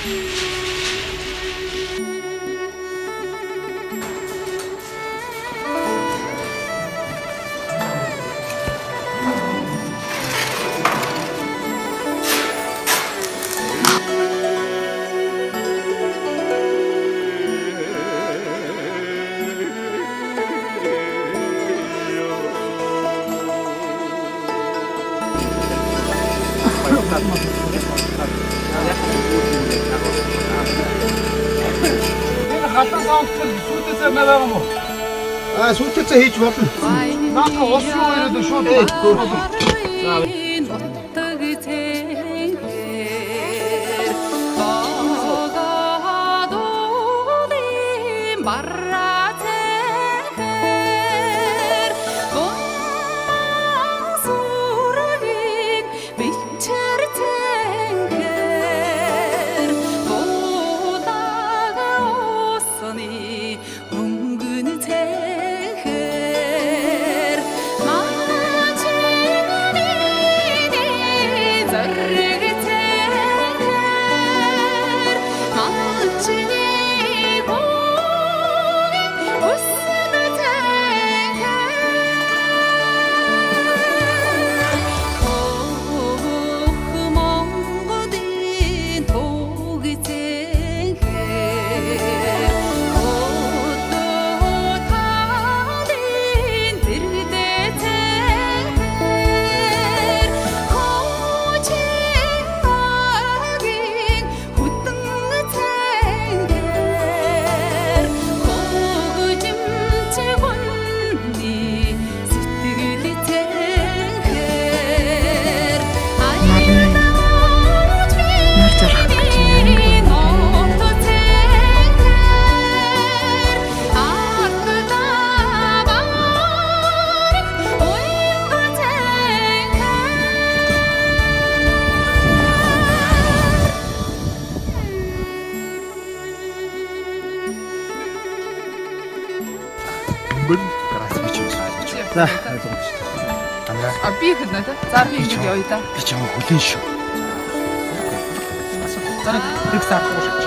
Энэ халуун сонгоцол сүйтэсээ байгаа юм уу? Аа, сүйтэсээ хийж болно. Нааха ус руу ирээд шууд. Нар зарах гэж юм байна. За, ойлгомжтой. Амраа. А би хэнэ тэ. За би ингэж явъя да. Би чамайг хүлээн шүү. За, нэг сар хуушаач.